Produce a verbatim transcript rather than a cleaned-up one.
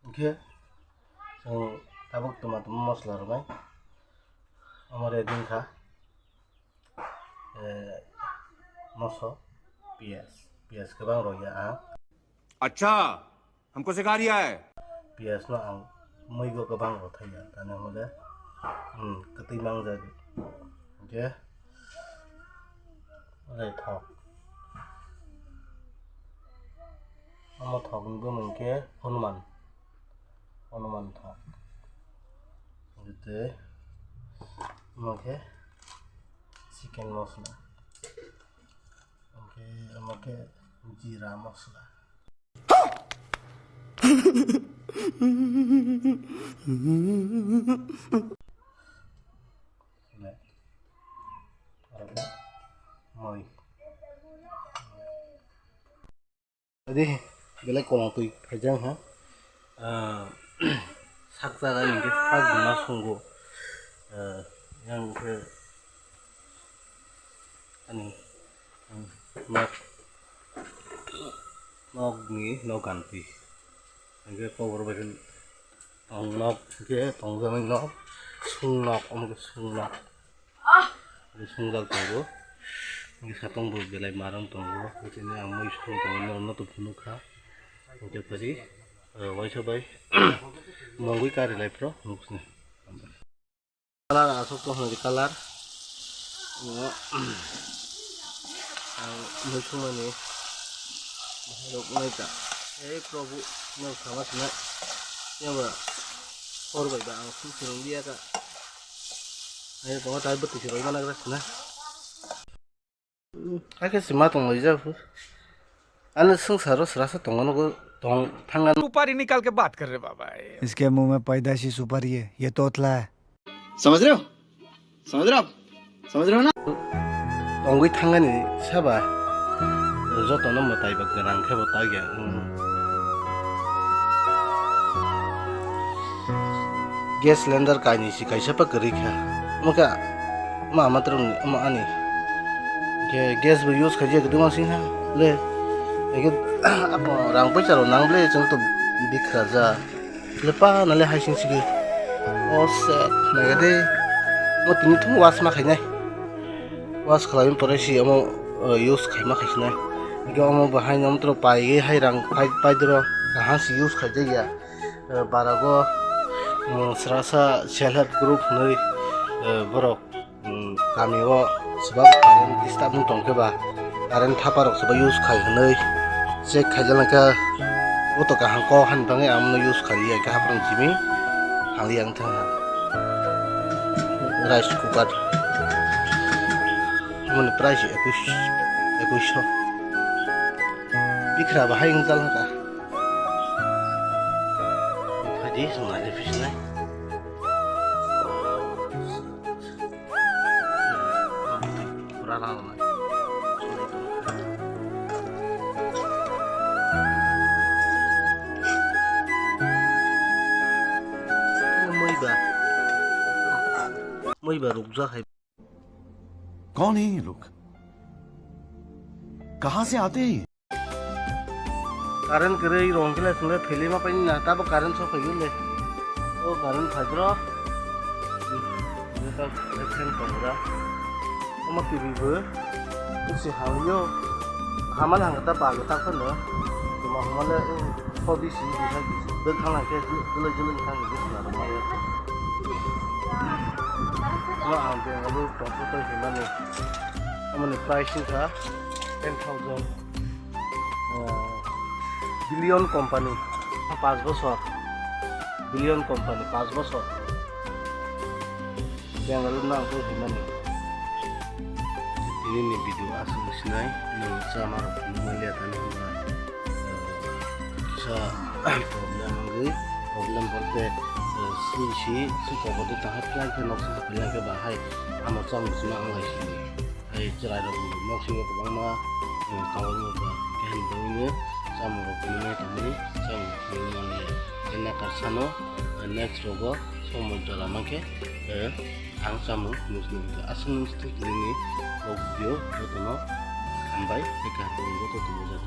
Hwnkhe chwng tabuk twma twma mosla rwnai. Omo ready wngkha. Eh, moso, piyaj, piyaj kwbang rwya ang. Acha, humko sikha riya hai. Piyaj no ang mwigo kwbang rw thaiya, tani hwnle, hmm, kwtwi mangjak. Hwnkhe, omo thok. Omo thok ni bumung khe Hanuman. Hanuman thok. Tei omo khe chicken mosla. Omo khe jira mosla. Moi. Adi, belai kolong twi phaijak ha. Ah, sak jaga ni hwnkhe sak buma sungo. Ah, yang khe ani, ang nok, nok ni nok ganti. Hwnkhe kobor bai khe tong nok, hwnkhe tong jani nok, sung nok, omo khe sung nok. Sungjak tongo. Hwnkhe satung bo belai marang tongo. Hwnkhe ang mui sung tongo, norok no tong phunuk kha. Hwnkhe phari, eh, waisa bai mungwi kari lai phro nukni. Colour aswk tong hwnwi colour. Ang mui sungmani rok nai ta. Ei Prabhu, no sama sinai. Yaba hor bai ba ang sung sung liya ka. Ayo, tongo tai bwtwi se rwmana gra sina. Hakhe se ma tong lai jak phu. Ani swngcharo srasa tongo nogo tong thangna. सुपारी निकाल के बात कर रहे बाबा। इसके मुंह में पैदाशी सुपारी है, ये तोतला है। समझ रहे हो? समझ रहे हो आप? समझ रहे हो ना? Tongwi thangani saba jotono mwtai ba gwnang khe bo ta ya. Gas cylinder kainwi si kaisa pa kwrwi kha. Omo khe ma amatrwngni, omo ani. Khe gas bo use khaijak kwdwma singha le. Eke abo rang paisa rok nang ble chwng to bikra ja. Le pa na le hai sing sigi. O se na de. Mo tini thung wash ma khainai. Wash khlai pore si omo, uh, use khaima khaisinai. Eke omo bo hai nom tro pai hai rang pai pai dro. Kaham si use khaijak ya. Eh, barago, mm, srasa self help group hwnwi, eh, borok, mm, kamio swbak current disturb wng tong khe ba, current thapa rok swbak use khai hwnwi check khaijak khe, o to kaham kok hani bagwi ang use khai ya khe haprang jimi hangli ang thang ha. Rice cooker moni price ekush, ekush sho. Bikra bahai wng jal ka. Phaidi, chwng naidi phisnai. Pura rang nai. Moi ba. Moi ba rukjak hai. कौन है ये लोग? कहाँ से आते हैं ये? Current kwrwi rong khe le thwngkhe thwilima paini na tabo current sok phaiyo le. O current phaidro. Joto fan tongra. Omo T V bo. Usi hangyo. Haman hangta bago ta khano. Tuma huma le, o, phobi si bisa bisa. Dek thang khe jilai jilai thang khe sna rwmai. Omo ang Bengaluru tongthok tong himani. Omoni price wngkha ten thousand. Ah, Billion Company, panch bochor, Billion Company, panch bochor. Bengaluru no ang tei hwnmani. Tini ni video aswk sinai, nwng chama rok phunukma liya thani hwnba, ah, kisa problem wngwi, problem bolte, ah, si si si kobor de tang ha plan khe noksa ha plan khe bahai amo chang bisima ang lai sini. Hai chwrairok nok simi kwbangma, eh, tongwi ba keham tongwino chamungrok phunuknai tongmani, chamung phunukmani. Tei nakar sano, eh, next rogo somoi jora mankhe, eh, ang chamung phunuknai. Aswk nung swtwi tini ni vlog video jotono hambai tei kaham joto tongmani.